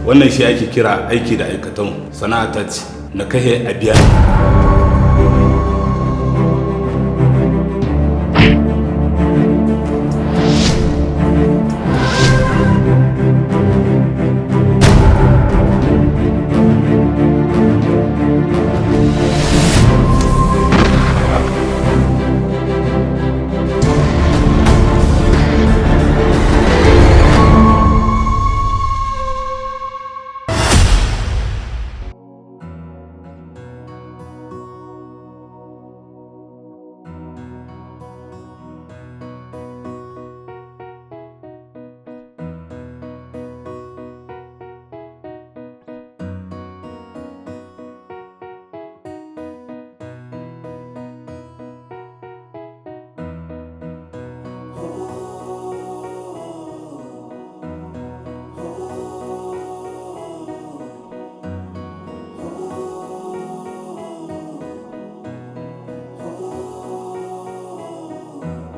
Wannan shi ake kira aiki da aikatan sana'a ta ce na kahe a biya.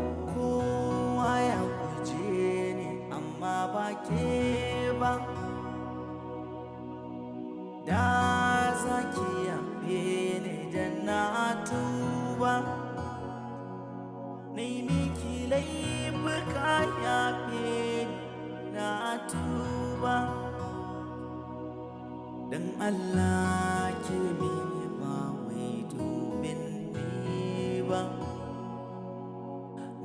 Kowa ya guje ni amma ba ke ba. Da za ki yafe ni da na tuba. Nai miki laifuka yafe ni na tuba. Dan Allah ki mini ba wai domin ni ba.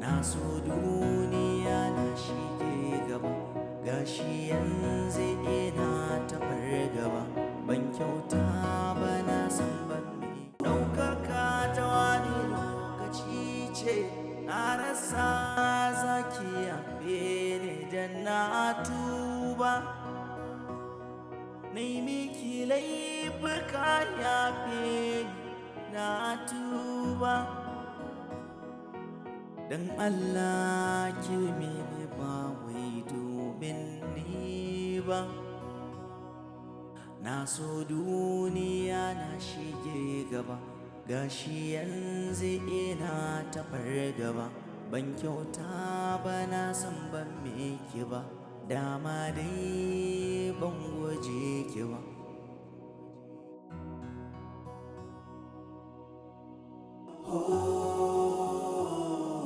Na so duniya na shige gaba, gashi yanzu ina ta fargaba. Ban kyauta ba na san ban mi. Ɗaukaka ta wani lokaci ce, na rasa zaki yafe ni da na tuba. Nai miki laifuka yafe ni na tuba. Dan Allah ki mini ba wai domin ni ba. Na so duniya na shige gaba, gashi yanzu ina ta fargaba. Ban kyauta ba na san ban miki ba, dama dai ban guje ki ba.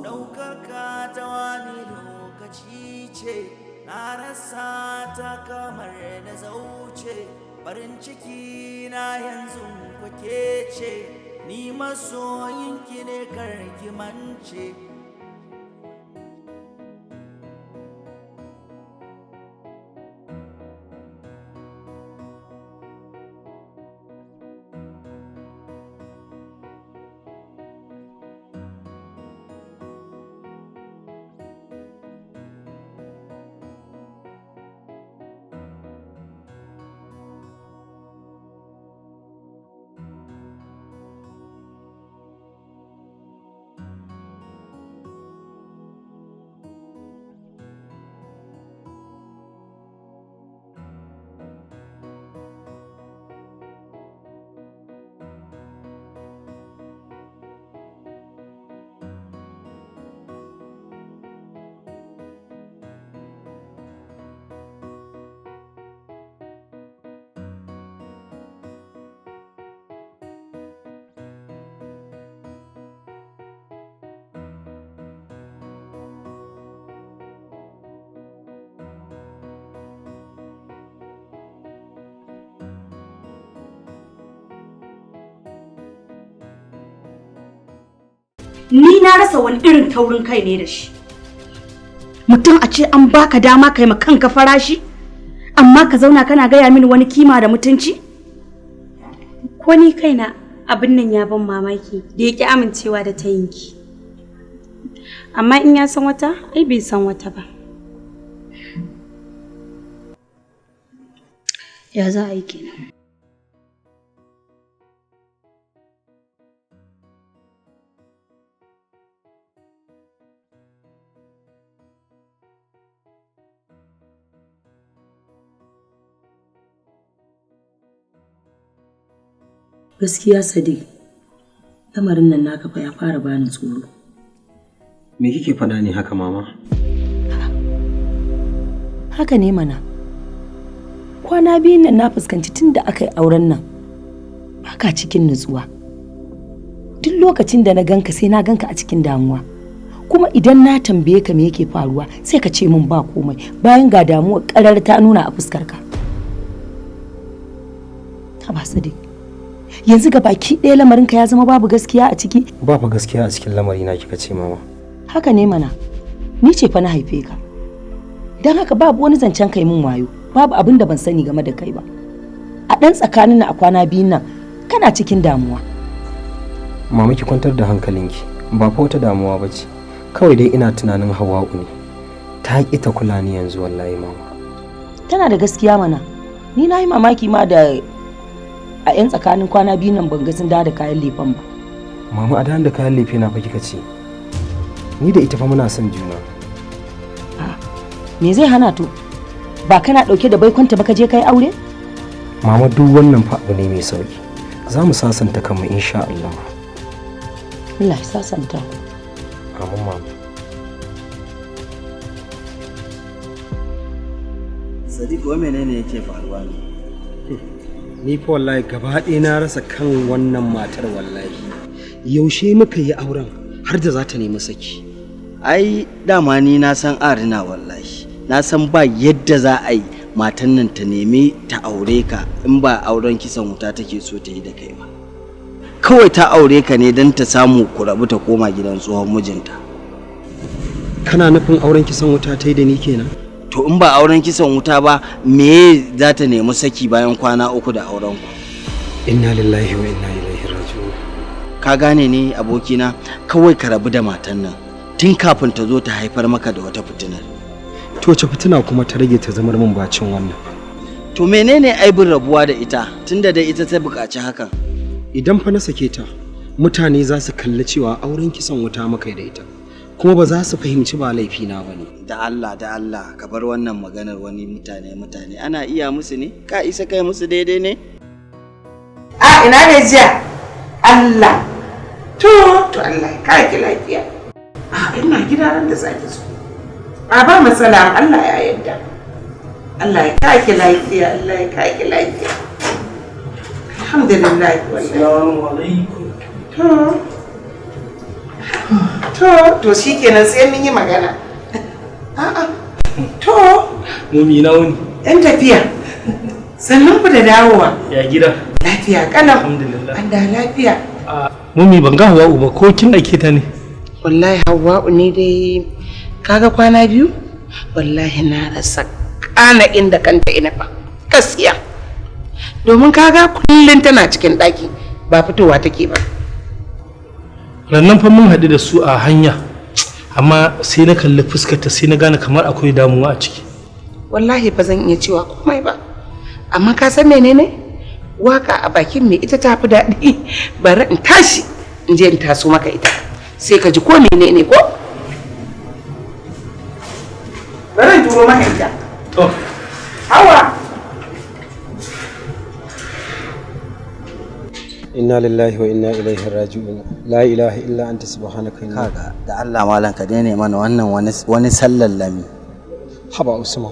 Ɗaukaka ta wani lokaci ce, na rasa ta kamar na zauce. Farin ciki na yanzu kwake ce, ni masoyinki ne karki mance. Ni na rasa wani irin taurin kai ne da shi. Mutum a ce an baka dama kai ma kanka farashi, amma ka zauna kana gaya mini wani kima da mutunci? Ko ni kaina abin nan ya ban mamaki da ya ƙi amincewa da tayinki. Amma in ya san wata, ai bai san wata ba. Ya za a yi kenan? Gaskiya Sadiq, lamarin nan naka fa ya fara bani tsoro. Me kike faɗa ne haka, mama? Haka ne mana. Kwana biyun nan na fuskanci tun da aka yi auren nan baka cikin nutsuwa. Duk lokacin da na ganka sai na ganka a cikin damuwa. Kuma idan na tambaye ka me yake faruwa sai ka ce min ba komai, bayan ga damuwa karar ta nuna a fuskarka. Haba Sadiq, yanzu ga baki ɗaya lamarinka ya zama babu gaskiya a ciki? Ba fa gaskiya a cikin lamarina kika ce mama. Haka ne mana, ni ce fa na haife ka. Don haka babu wani zancen kai min wayo, babu abin da ban sani game da kai ba. A ɗan tsakanin na a kwana biyun nan kana cikin damuwa. Mama ki kwantar da hankalinki, ba fa wata damuwa ba ce. Kawai dai ina tunanin Hawwa'u ne. Ta ƙi ta kula ni yanzu wallahi mama. Tana da gaskiya mana. Ni na yi mamaki ma da a 'yan tsakanin kwana biyun nan ban ga sun dawo da kayan lefen ba. Mama a da kayan lefe na fa kika ce. Ni da ita fa muna son juna. Me zai hana to? Ba kana ɗauke da baikonta ba ka je kai aure? Mama duk wannan fa abu ne mai sauki. Za mu sasanta kanmu insha Allah. Allah ya sasanta. Amin mama. Sadiq, wa menene yake faruwa ne? Ni fa wallahi gaba ɗaya na rasa kan wannan matar wallahi. Yaushe muka yi auren har da za ta nemi saki? Ai dama ni na san arina wallahi. Na san ba yadda za a yi matan nan ta nemi ta aure ka in ba auren kisan wuta take so ta yi da kai ba. Kawai ta aure ka ne don ta samu ku rabu ta koma gidan tsohon mijinta. Kana nufin auren kisan wuta ta yi da ni kenan? To in ba auren kisan wuta ba me za ta nemi saki bayan kwana 3 da auren ku? Inna lillahi wa inna ilaihi raji'un. Ka gane ne abokina, kawai ka rabu da matan nan tun kafin ta zo ta haifar maka da wata fitinar. To wace fitina kuma ta rage ta zamar min bacin wannan? To menene aibin rabuwa da ita tunda dai ita ta buƙaci hakan? Idan fa na sake ta, mutane za su kalli cewa auren kisan wuta muka yi da ita, kuma ba za su fahimci ba laifina ba ne. Da Allah, da Allah, ka bar wannan maganar wani mutane mutane. Ana iya musu ne? Ka isa kai musu daidai ne? A ina ne jiya? Allah. To, Allah ka ki lafiya. A ina gida ran da zaki zo. A ba matsala, Allah ya yarda. Allah ya ka ki lafiya, Allah ya ka ki lafiya. Alhamdulillah wallahi. Assalamu alaikum. To shikenan sai mun yi magana. A'a. To, Mumi na wuni. Yan tafiya. Sannun ku da dawowa. Ya gida. Lafiya kalau. Alhamdulillah. An da lafiya. Mumi ban ga Hawwa'u ba, ko kin aike ta ne? Wallahi Hawwa'u ne dai kaga kwana biyu? Wallahi na rasa kana inda kanta ina fa. Gaskiya. Domin kaga kullun tana cikin ɗaki ba fitowa take ba. Rannan fa mun haɗu da su a hanya, amma sai na kalli fuskarta sai na gane kamar akwai damuwa a ciki. Wallahi ba zan iya cewa komai ba, amma ka san menene? Waka a bakin mai ita tafi daɗi. Bari in tashi in je in taso maka ita, sai ka ji ko menene ko? Bari in turo maka ita. To. Hawa. Inna lillahi wa inna ilaihi raji'un. La ilaha illa anta subhanaka inni. Kaga da Allah malam ka daina mana wannan wani sallallami. Haba Usman,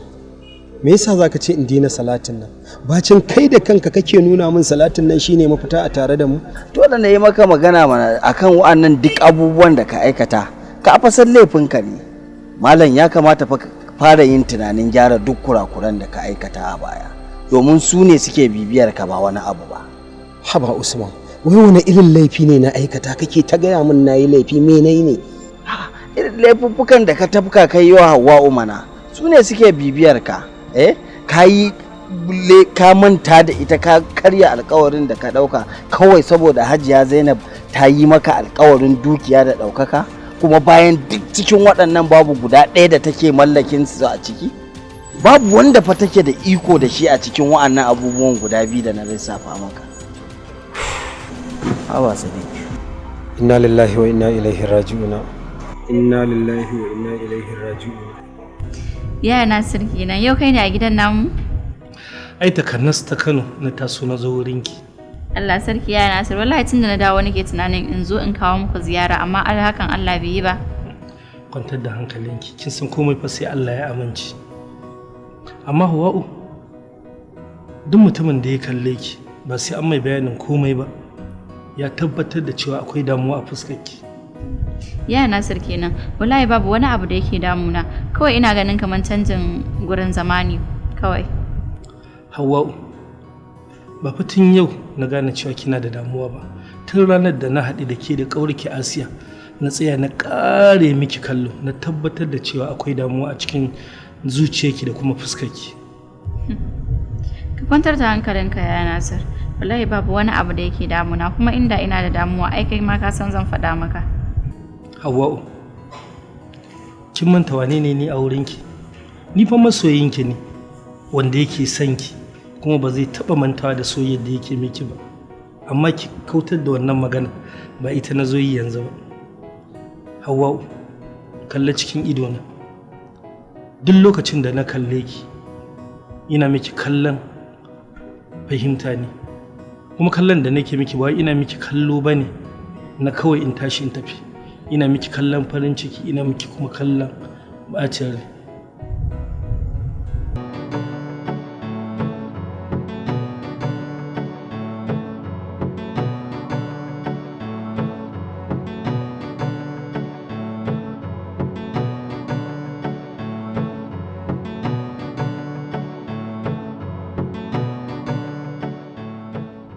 me yasa zaka ce in daina salatin nan? Bacin kai da kanka kake nuna min salatin nan shine mafita a tare da mu. Dole na yi maka magana mana akan wa'annan duk abubuwan da ka aikata. Ka fa san laifinka ne. Malam ya kamata fa fara yin tunanin gyara duk kurakuran da ka aikata a baya. Domin su ne suke bibiyar ka ba wani abu ba. Haba Usman, wai wani irin laifi ne na aikata kake ta gaya min nayi laifi, me nayi ne? Irin laifuffukan da ka tafka kai yi wa Hawwa'u mana, su ne suke bibiyar ka. Ka yi ka manta da ita, ka karya alkawarin da ka ɗauka kawai saboda Hajiya Zainab ta yi maka alkawarin dukiya da ɗaukaka, kuma bayan duk cikin waɗannan babu guda ɗaya da take mallakin su a ciki. Babu wanda fa take da iko da shi a cikin wa'annan abubuwan guda biyu da na lissafa maka. Hawa Sadiq. Inna lillahi wa inna ilaihi raji'un. Inna lillahi wa inna ilaihi raji'un. Yaya Nasir kenan, yau kai ne a gidan namu? Ai takarnas ta Kano na taso na zo wurinki. Allah sarki yaya Nasir, wallahi tunda na dawo nake tunanin in zo in kawo muku ziyara, amma hakan Allah bai yi ba. Kwantar da hankalinki, kin san komai fa sai Allah ya amince. Amma Hawwa'u, Duk mutumin da ya kalle ki ba sai an mai bayanin komai ba, ya tabbatar da cewa akwai damuwa a fuskarki. Yaya Nasir kenan, wallahi babu wani abu da yake damuna, kawai ina ganin kamar canjin gurin zama ne kawai. Hawwa'u, ba fa tun yau na gane cewa kina da damuwa ba. Tun ranar da na haɗu da ke da ƙaurki Asiya, na tsaya na ƙare miki kallo, na tabbatar da cewa akwai damuwa a cikin zuciyarki da kuma fuskarki. Ka kwantar da hankalinka, Yaya Nasir. Wallahi babu wani abu da yake damuna, kuma inda ina da damuwa ai kai ma ka san zan faɗa maka. Hawwa'u, kin manta wane ne ni a wurinki? Ni fa masoyinki ne wanda yake son ki, kuma ba zai taɓa mantawa da soyayyar da yake miki ba. Amma ki kautar da wannan magana, ba ita na zo yi yanzu ba. Hawwa'u, kalla cikin idona. Duk lokacin da na kalle ki, ina miki kallon fahimta ne. Kuma kallon da nake miki ba ina miki kallo ba ne na kawai in tashi in tafi. Ina miki kallon farin ciki, ina miki kuma kallon ɓacin rai.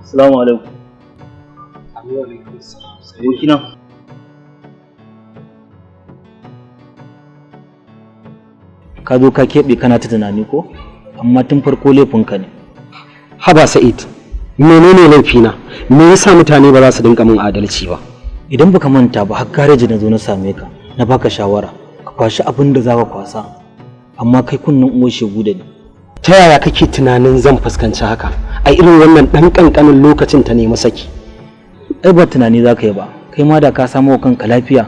Assalamu alaikum. Abokina. Ka zo ka keɓe kana ta tunani ko? Amma tun farko laifinka ne. Haba Sa'id, menene laifina? Me yasa mutane ba za su dinka min adalci ba? Idan baka manta ba, har gareji na zo na same ka, na baka shawara, ka kwashi abin da za ka kwasa. Amma kai kunnen uwar shegu da ni. Ta yaya kake tunanin zan fuskanci haka a irin wannan ɗan ƙanƙanin lokacin ta nemi saki? Ai ba tunani za ka yi ba, kai ma da ka samo kanka lafiya,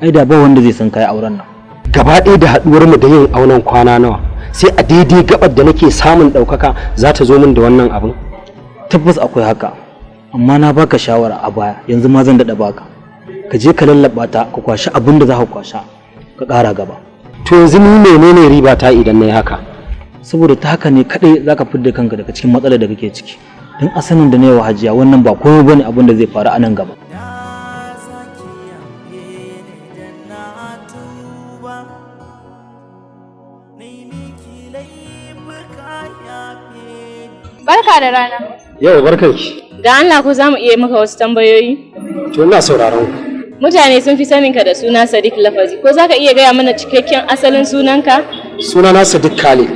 ai da ba wanda zai san kai auren nan. Gaba ɗaya da haɗuwar mu da yin auren kwana nawa, sai a daidai gabar da nake samun ɗaukaka za ta zo min da wannan abin. Tabbas akwai haka, amma na baka shawara a baya, yanzu ma zan daɗa baka. Ka je ka lallaɓa ta, ka kwashi abin da za ka kwasha, ka ƙara gaba. To yanzu ni menene riba ta idan na yi haka? Saboda ta haka ne kadai zaka fidda kanka daga cikin matsalar da kake ciki. Don asanin da na yi wa Hajiya, wannan ba komai bane abin da zai faru a nan gaba. Barka da rana. Yau barkanki. Da Allah ko za mu iya maka wasu tambayoyi? To ina sauraron ku. Mutane sun fi saninka da suna Sadiq Lafazi. Ko za ka iya gaya mana cikakken asalin sunanka? Sunana Sadiq Khalid.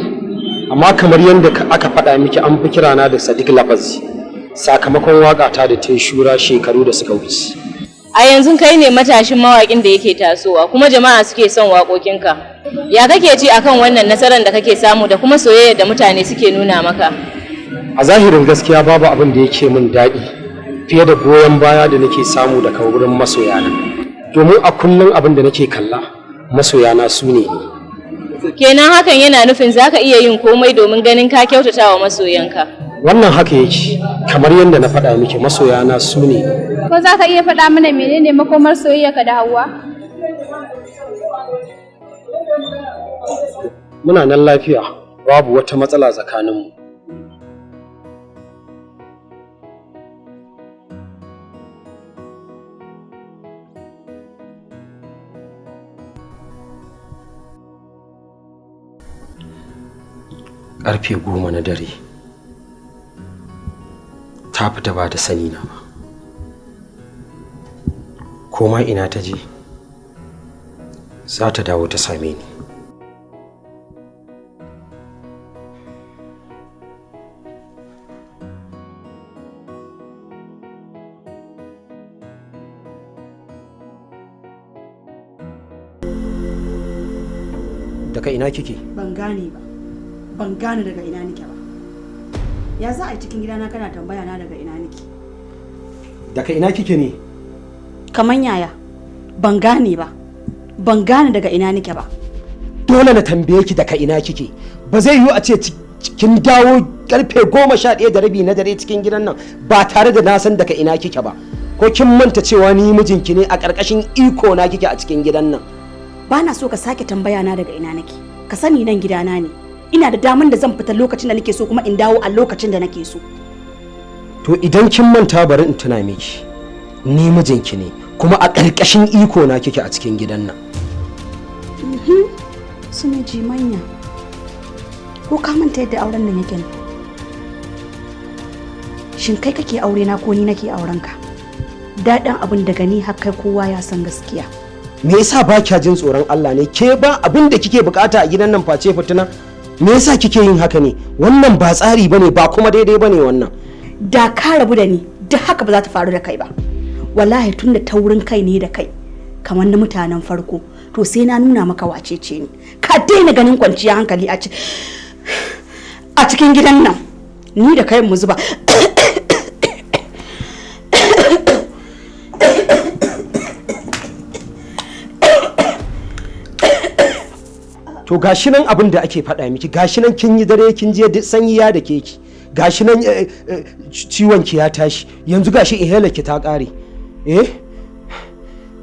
Amma kamar yadda aka faɗa miki, an fi kirana da Sadiq Lafazi sakamakon waƙa ta da ta shura shekaru da suka wuce. A yanzu kai ne matashin mawaƙin da yake tasowa kuma jama'a suke son waƙoƙinka. Ya kake ji akan wannan nasarar da kake samu da kuma soyayyar da mutane suke nuna maka? A zahirin gaskiya, babu abin da yake min daɗi fiye da goyon baya da nake samu daga wurin masoyana. Domin a kullum abin da nake kalla, masoyana su ne ni. Kenan hakan yana nufin zaka iya yin komai domin ganin ka kyautata wa masoyanka. Wannan haka yake, kamar yadda na faɗa miki, masoyana su ne. Ko za ka iya faɗa mana menene makomar soyayyarka da Hauwa? Muna nan lafiya, babu wata matsala tsakaninmu. Karfe 10 na dare ta fita ba da sani na ba. Koma ina ta je, za ta dawo ta same ni. Daga ina kike? Ban gane ba. Ban gane daga ina nike ba. Ya za a yi cikin gidana kana tambaya na daga ina nike? Daga ina kike ne? Kaman yaya? Ban gane ba. Ban gane daga ina nike ba. Dole na tambaye ki daga ina kike. Ba zai yiwu a ce kin dawo karfe 11:30 na dare cikin gidan nan ba tare da na san daga ina kike ba. Ko kin manta cewa ni mijinki ne, a ƙarƙashin iko na kike a cikin gidan nan? Ba na so ka sake tambaya na daga ina nake. Ka sani nan gidana ne. Ina da daman da zan fita lokacin da nake so kuma in dawo a lokacin da nake so. To idan kin manta, bari in tuna miki, ni mijinki ne kuma a ƙarƙashin iko na kike a cikin gidan nan. Su miji manya. Ko ka manta yadda auren nan yake ne? Shin kai kake aure na ko ni nake auren ka? Daɗin abin daga ni har kai, kowa ya san gaskiya. Me yasa ba kya jin tsoron Allah ne? Ke ba abin da kike bukata a gidan nan face fitina. Me yasa kike yin haka ne? Wannan ba tsari bane ba, kuma daidai bane wannan. Da ka rabu da ni, duk haka ba za ta faru da kai ba. Wallahi tun da taurin kai ne da kai kamar na mutanen farko, to sai na nuna maka wacece ni. Ka daina ganin kwanciyar hankali a cikin gidan nan. Ni da kai mu zuba. To gashi nan abin da ake faɗa miki, gashi nan kin yi dare, kin je duk sanyi ya da keki, gashi nan ciwon ki ya tashi, yanzu gashi inhaler ki ta ƙare. Eh,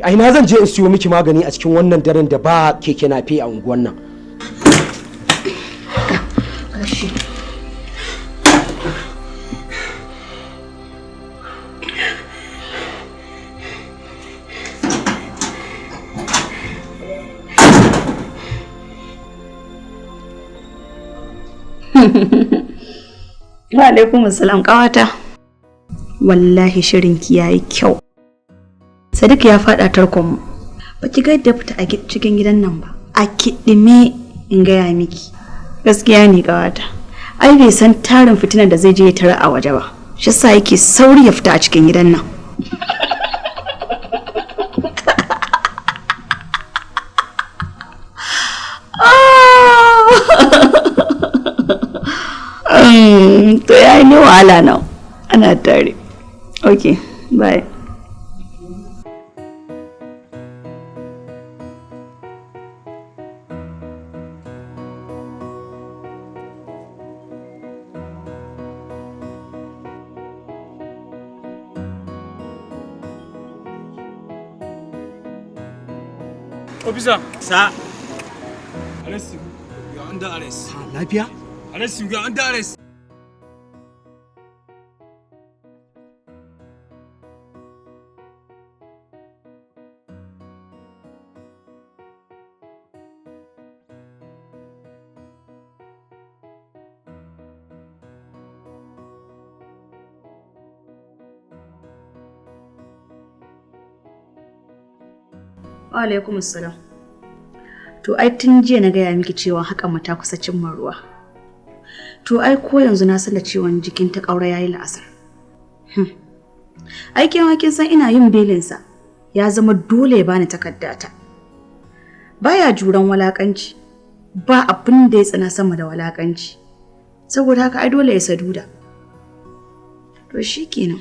a ina zan je in siyo miki magani a cikin wannan daren da ba keke nafe a unguwan nan? Gashi. Wa alaikum assalam, kawata. Wallahi shirin ki yayi kyau. Sadiq ya fada tarkon mu. Ba ki ga yadda ya fita a cikin gidan nan ba. A kiɗime, in gaya miki. Gaskiya ne, kawata. Ai bai san tarin fitinar da zai je ya tara a waje ba. Shi yasa yake sauri ya fita a cikin gidan nan. To ya yi ne wahala now. Ana tare. Okay, bye. Officer. Sir. Arrest you. You are under arrest. Lafiya? Arrest you. You are under arrest. Wa alaikum assalam. To ai tun jiya na gaya miki cewa hakan mu ta kusa cimma ruwa. To ai ko yanzu na san da ciwon jikin ta ƙaura yayi la'asar. Ai kin kin san ina yin belin sa. Ya zama dole ya bani takaddata. Baya juran walakanci. Ba abin da ya tsana sama da walakanci. Saboda haka ai dole ya saduda. To shikenan.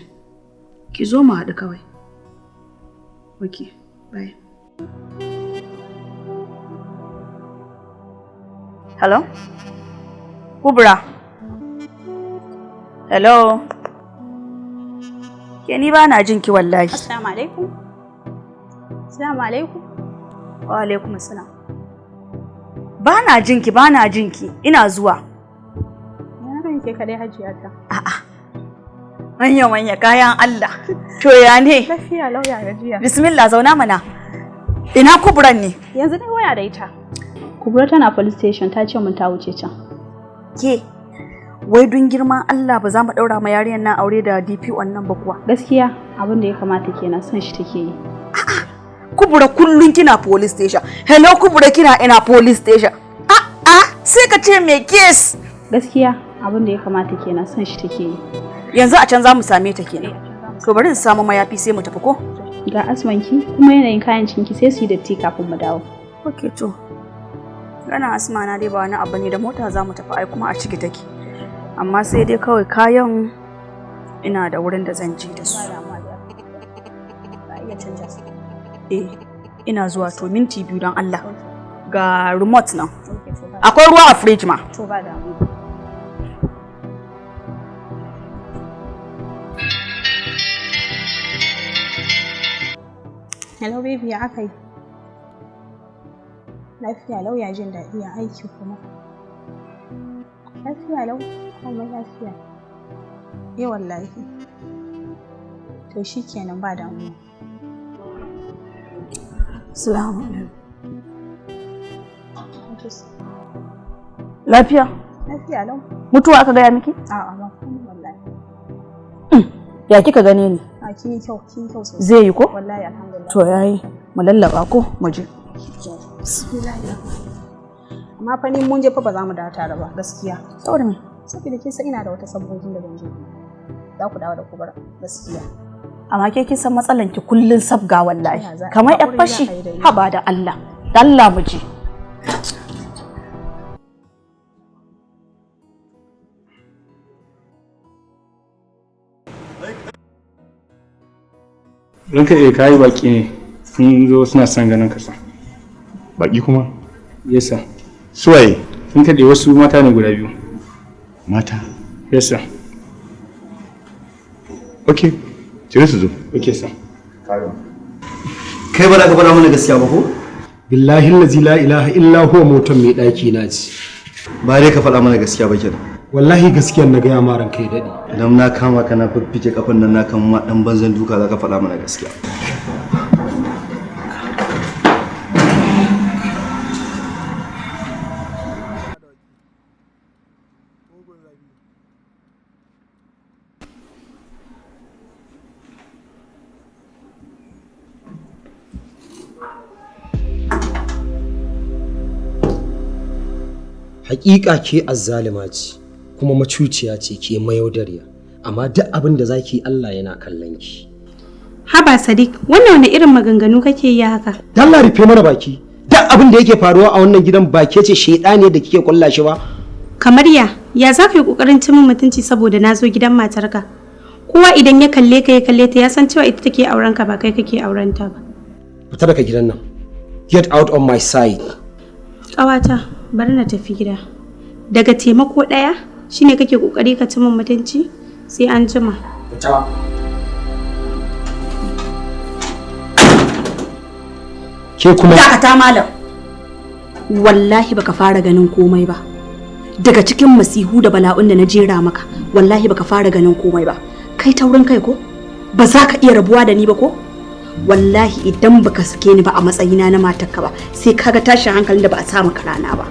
Ki zo mu haɗu kawai. Okay, bye. Hello? Kubra. Hello? Ke ni ba na jin ki wallahi. Assalamu alaikum. Assalamu alaikum. Wa alaikum assalam. Ba na jin ki, ba na jin ki. Ina zuwa. Ya ran ke kadai, hajiya ta. Manya manya kayan Allah. To ya ne? Lafiya lauya, gajiya. Bismillah, zauna mana. Ina Kubran ne? Yanzu dai waya da ita. Kubra tana police station, ta ce mun ta wuce can. Ke, wai dun girman Allah ba za mu daura ma yarinyar nan aure da DPO nan ba kuwa? Gaskiya abin da ya kamata kenan, son shi take yi. Kubura kullun kina police station. Hello Kubura, kina ina police station. A a sai ka ce me case. Gaskiya abin da ya kamata kenan, son shi take yi. Yanzu a can za mu same ta kenan. To bari in samu mayafi sai mu tafi ko? Ga asmanki kuma yanayin kayan cinki sai su yi datti kafin mu dawo. Okay, to. Ranar asma na dai ba wani abu ne, da mota za mu tafi ai, kuma a ciki take. Amma sai dai kawai kayan ina da wurin da zan je da su. Eh, ina zuwa to, minti 2 don Allah. Ga remote nan. Akwai ruwa a fridge ma. To ba damuwa. Hello baby, ya aka yi? Lafiya lau, ya jin daɗi, ya aiki kuma. Lafiya lau, komai lafiya. Eh wallahi. To shikenan, ba damuwa. Assalamu alaikum. Lafiya? Lafiya lau. Mutuwa aka gaya miki? A'a, ba komai wallahi. Ya kika gane ni? A, kin yi kyau, kin yi kyau sosai. Zai yi ko? Wallahi alhamdulillah. To yayi, mu lallaba ko mu je. Bismillah. Amma fa ni mun je fa ba za mu dawo tare ba gaskiya. Saboda me? Saboda kin san ina da wata sabogin da ban je. Za ku dawo da kubara gaskiya. Amma ke kin san matsalan ki kullun sabga wallahi. Ina za a- Kamar yar haƙuri za fashi. a yi da ni. Haba da Allah. Da Allah mu je. Ranka iya kayi baki ne sun zo suna son ganin kasa. Baki kuma? Yes sir. Suwaye? Sun kaɗe wasu mata ne guda biyu. Mata? Yes sir. Ok, cire su zo. Ok sir. Kai ba za ka faɗa mana gaskiya ba ko? Billahi allazi la ilaha illa huwa, motar mai ɗaki na ce. Ba dai ka faɗa mana gaskiya ba kenan. Wallahi gaskiyar na gaya ma, ranka ya daɗe. Idan na kama ka na fiffike kafan nan, na kama ma ɗan banzan duka, za ka faɗa mana gaskiya. Hakika ke azzalima ce kuma macuciya ce ke, mayaudariya, amma duk abin da zaki Allah yana kallon ki. Haba Sadiq, wannan wani irin maganganu kake yi haka? Allah rufe mana baki. Duk abin da yake faruwa a wannan gidan ba ke ce shedani da kike kulla shi ba? Kamar ya, ya za ka yi ƙoƙarin cin min mutunci saboda na zo gidan matarka? Kowa idan ya kalle ka ya kalle ta ya san cewa ita take auren ka, ba kai kake auren ta ba. Fita daga gidan nan. Get out of my sight. Ƙawata, bari na tafi gida. Daga taimako ɗaya shine kake ƙoƙari ka ci min mutunci? Sai an jima. Fita. Ke kuma Dakata malam. Wallahi baka fara ganin komai ba. Daga cikin masihu da bala'un da na jera maka, wallahi baka fara ganin komai ba. Kai taurin kai ko? Ba za ka iya rabuwa da ni ba ko? Wallahi idan baka sake ni ba a matsayina na matarka ba, sai kaga tashin hankalin da ba a sa maka rana ba.